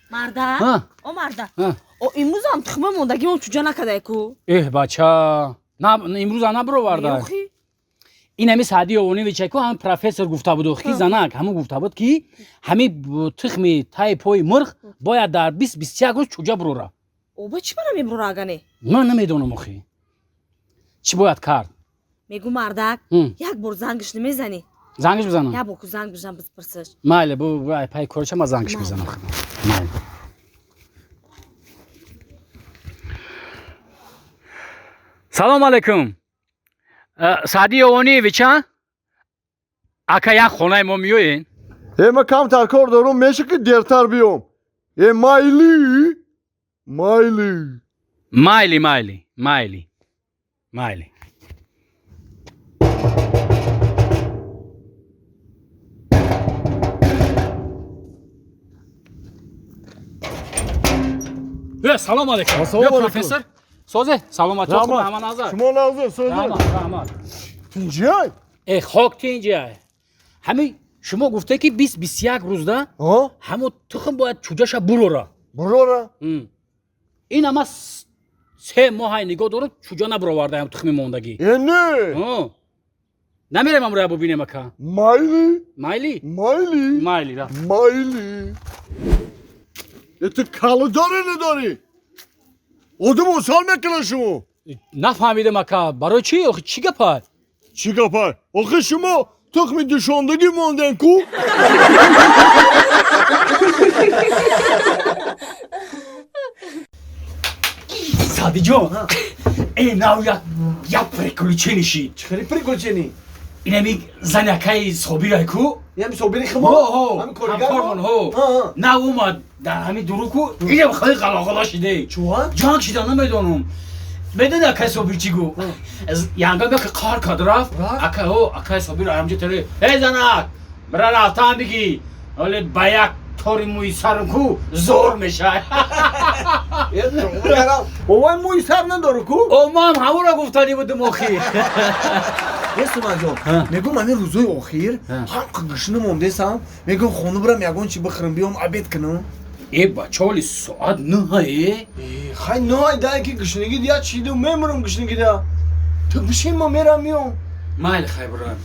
Марда? О марда. О имрӯзам тухма мондагимон чуҷа накардай ку? Эҳ бача, на имрӯзам набуроварда. Ин ҳами Саъди Овоневич ку ҳам профессор гуфта буд, ки занак ҳамон гуфта буд, ки ҳами тухми таи пои мурғ бояд дар 20-21 рӯз чуҷа бурора. Оба чӣ бара мебурора агане? Ман намедонам охи. Чӣ бояд кард? Мегӯ мардак, як бор зангиш намезанӣ? Зангиш бизанам? Як бор ку занг бизан, бипурсиш. Майли, бу пай корча ма зангиш мезанам. Майли. Салом алейкум. Саъди Овониевич, а? Ака як хонаи мо миёен? Э, ма камтар кор дорум, меша ки дертар биём. Э, майли? Майли. Майли, майли, майли. Майли. Э, салом алейкум. Ассалому алейкум. Профессор. Созе, саломатӣ хуб, ҳама назар. Шумо назар, созе. Раҳмат, раҳмат. Тинҷиай? Э, хок тинҷиай. Ҳами шумо гуфте ки 20-21 рӯзда ҳамо тухм бояд чуҷаша бурора. Бурора? Ин ама 3 моҳай нигоҳ дорам, чуҷа набуровардаям тухми мондагӣ. Э, не. Намерем амроя бубинем ака. Майли? Майли? Майли. Майли, ра. Майли. Э, ту калидоре надорӣ? Одам осол мекунад шумо. Нафаҳмидам ака, барои чӣ? Охи чӣ гапа? Чӣ гапа? Охи шумо тухми душондагӣ монден ку? Садиҷон, э нав як приключение шид. Чӣ хели приключение? Инами зани акаи Собирай ку? Инами Собири химо? Ҳо, ҳамкормон, ҳо. Нав омад дар ҳамин дуру ку, инам хеле ғалоғало шиде. Чӯа? Ҷанг шида, намедонам. Медони акаи Собир чӣ гуфт? Янга беки қар кард рафт. Ака, ҳо, акаи Собир ҳамҷо таре. Эй занак, бира рафтан бигӣ. Оле ба як тори мӯи сарам ку зор мешавад. Овай мӯи сар надору ку? О, ман ҳамонро гуфтанӣ будам охир. Суманҷон, мегӯм ҳамин рӯзои охир ҳам гушна мондесам, мегӯм хона бирам ягон чи бихӯрам, биём обед кунам. Э, бача, оли соат 9. Хай 9 дай ки гушнагӣ дия чиду мемурам гушнагӣ да. Ту бишин, ма мерам миём. Майли, хай бирам.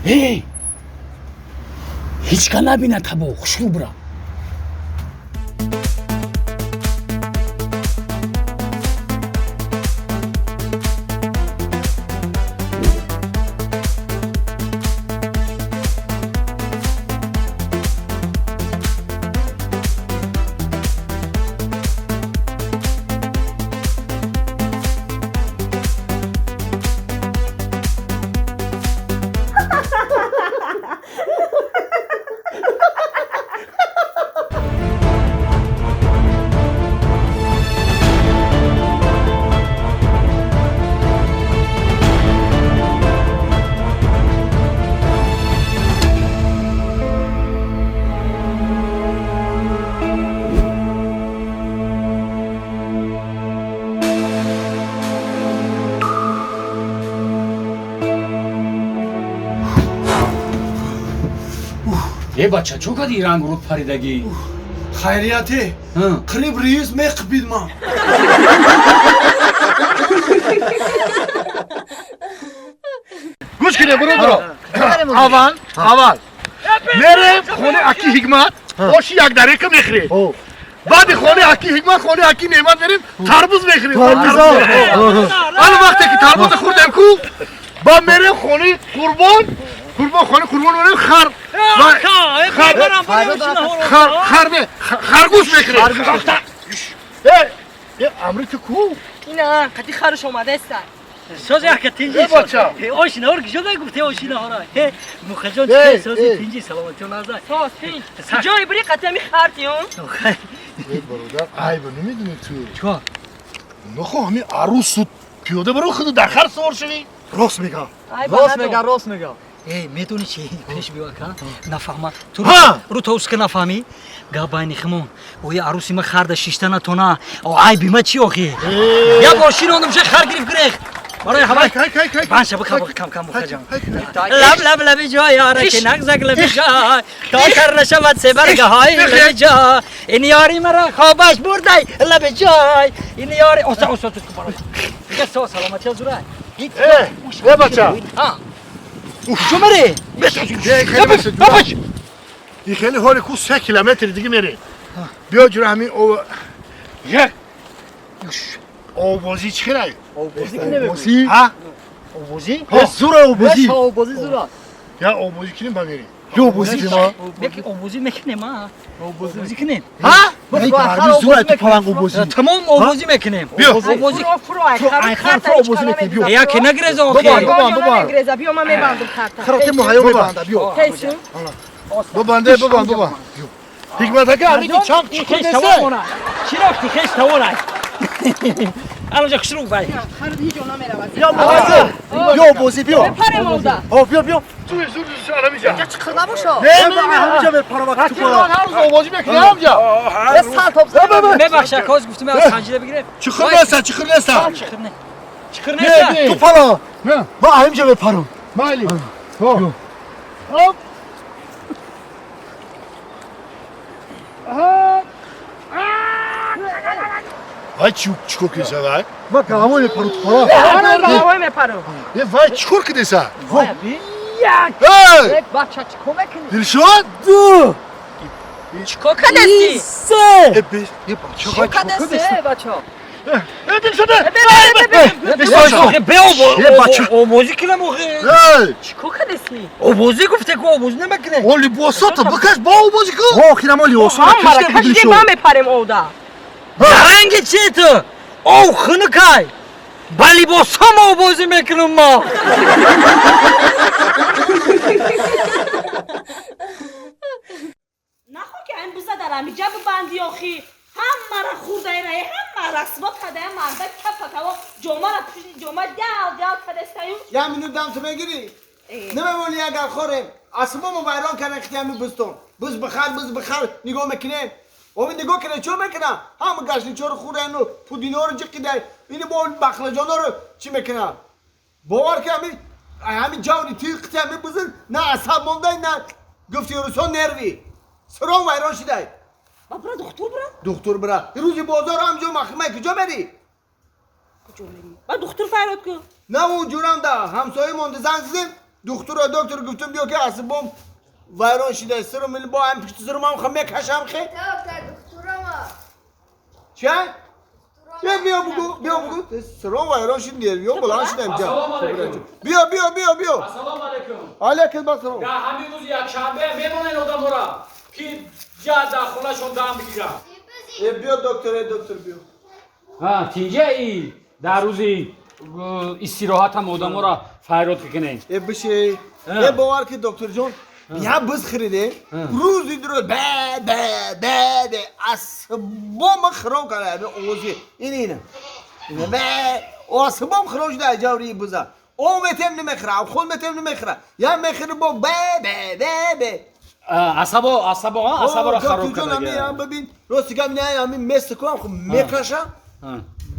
Эй! Ҳеҷ ка набинад табо, хушрӯ бирам. Э бача, чӯ кади ранг рӯ паридагӣ? Хайрияте, қариб раис меқипид ман. Гӯш кунед, бародаро. Аввал, аввал. Мерем хонаи аки Ҳикмат, оши якдарека мехӯрем. Баъди хонаи аки Ҳикмат, хонаи аки Неъмат мерем, тарбуз мехӯрем. Ана вақте ки тарбуза хӯрдем ку, баъд мерем хонаи Қурбон, Қурбон, хонаи Қурбон мерем, хар хар хар не, харгӯш мехӯрем. Э, э, амри ту ку? Ина, қати харш омадаста. Сози ака тинҷи. Э, бача. Ошинаҳор киҷо гуфте ошинаҳора? Мухаҷон чӣ сози тинҷи, саломатиё назар. Соз тинҷ. Ҷои бири қати ҳами хартиён? Э, бародар, айба намедонӣ ту. Чикор? Нахо ҳами арӯсу пиёда баро худу дар хар савор шавӣ. Рост мегӯям. Рост мегӯям, рост мегӯям. Э, медонӣ чи пеш биё ака? Нафаҳма. Ту рӯ то уска нафаҳмӣ? Гап байни химон. Оя арӯси ма харда шишта натона. О, айби ма чӣ охи? Як бор шинондум, ша хар гирифт гирех. Барои ҳавай. Банша бикам кам кам бухаҷон. Лаб лаб лаби ҷой ёра ки нағзак лаби ҷой то тар нашавад себаргаҳои лаби ҷой ин ёри маро хобаш бурдай лаби ҷой ин ёри оса оса ту барои. Дига со саломатия зурай. Э бача. Куҷо мерӣ? Бабач. И хеле ҳоли ку 3 километр дига мерем. Биё ҷура ҳамин о як обозӣ чӣ хелай? Обозӣ? Ҳа? Обозӣ? Зура обозӣ. Обозӣ зура. Я обозӣ кунем ба мерем. Ё обозӣ кунем. Меки обозӣ мекунем а. Обозӣ кунем. Ҳа? Зура ту паланг обозӣ. Тамом обозӣ мекунем. Биё. Обозӣ. Ай хар обозӣ мекунем биё. Я ки нагреза охи. Бобан, бобан. Нагреза, биё ман мебандам харта. Харате муҳайё мебанда биё. Тейсу. Бибанде, бибанд, бибанд. Ҳикмат ака, ҳамин ки чанд чуқур Хеш нест. тавона. Чӣ рафти хеш тавона. Алонҷа хушрӯ бай. Хар ҳеҷ ҷо намеравад. Биё мағаза. Биё обозӣ биё. Мепарем овда. Ҳо биё биё. Зур зур зур ҳаминҷа. Чиқир набошо. Не, не, не, ҳаминҷа мепарам ту ҳар рӯз обозӣ мекунем ҳаминҷа. Мебахш акоз гуфтум аз санҷида бигирем. Чуқур нест, чуқур нест. Чиқир не. Чиқир нест. Ту пала. Ма ҳаминҷа мепарам. Майли. Ҳо. Ҳоп. Вай чикор киса вай? Ма ҳамон мепарам ту пала. Ҳамон мепарам. Е вай чикор киса? Як. Эй! Бача чикор мекунӣ? Дилшод? Ду. Чикор кардасти? Се. Е бе, е бача вай чикор киса? Бача. Е Дилшод! Охе бе Е, бача. обозӣ кунам охе. Эй! Чикор кардасти? Обозӣ гуфте ку обозӣ намекунем. О либосото бикаш бо обозӣ ку. Ҳо хирамо либосо Ҳамара кашидем ма мепарем овда. Даранги чи ту? Ов хунукай. Ба либосам обозӣ мекунам ма. Нахо ки ин буза дар ҳамиҷа бибанди охи. Ҳамара хурдаира, ҳама расво кардая марда капа каво ҷомара пушти ҷома дал дал кардастаю. Я минут дам ту мегирӣ? Намемонӣ агар хорем. Асбобо вайрон кардан хити ҳами бузтон. Буз бихар, буз бихар нигоҳ мекунем. Оми нигоҳ кунем чо мекунам? Ҳама гашличоро хӯрдану пудиноро ҷиқидай. Ини бо бақлаҷоноро чӣ мекунам? Бовар ки ҳами ҳами ҷаври тир қити ҳами бузин на асаб мондай на гуфти рӯсон нерви. Сирон вайрон шидай. Ба бира духтур бира. Духтур бира. Рӯзи бозор ҳам ҷо махмай куҷо мерӣ? Куҷо мерӣ? Ба духтур фарёд ку. На он ҷурам да ҳамсоя монда занг зидем. Духтуро доктор гуфтум биё ки асбом вайрон шидай. Сиром бо ҳам пушти сиром ҳам хам мекашам хе. Доктор, духтурама. Ча? Биё биё бугу, биё бугу. Сиром вайрон шид нервиё баланд шидам ҷа. Ассалому алайкум. Биё биё биё биё. Ассалому алайкум. Алайкум ассалом. Дар ҳамин рӯзи якшанбе мемонед одамора ки ҷа дар хонашон дам бигиранд. Э биё доктор, э доктор биё. Ҳа, тинҷаи дар рӯзи истироҳатам одамора файрод кунед. Э биши. Э бовар ки доктор ҷон, я буз хириде. Рӯзи дурӯз бе бе бе бе асбом хиром карда ҳами овози ин ина. Бе асбом хиром шуда ҷаври буза. О метем намехӯра, худ метем намехӯра. Я мехӯра бо бе бе бе бе. Асабо, асабо, асаборо хароб Доктор ҷон, ҳами карда. бибин, рости гап не ҳами место кунам хуб мекашам.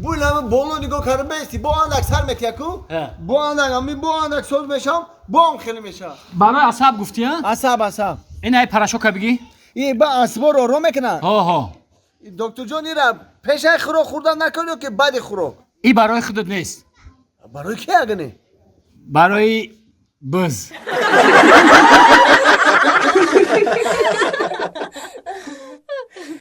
Бул ҳами боло нигоҳ карда бести, бо андак сар метия ку. Бо андак ҳами бо андак соз мешам, бо ҳам хеле мешам. Барои асаб гуфтӣ, а? Асаб, асаб. Ин ай парашока бигӣ? И ба асборо ором мекунад. Ҳо, ҳо. Доктор ҷон, ира пешаи хӯрок хӯрдан накунӣ ки баъди хӯрок. И барои худат нест. Барои ки агане? Барои буз.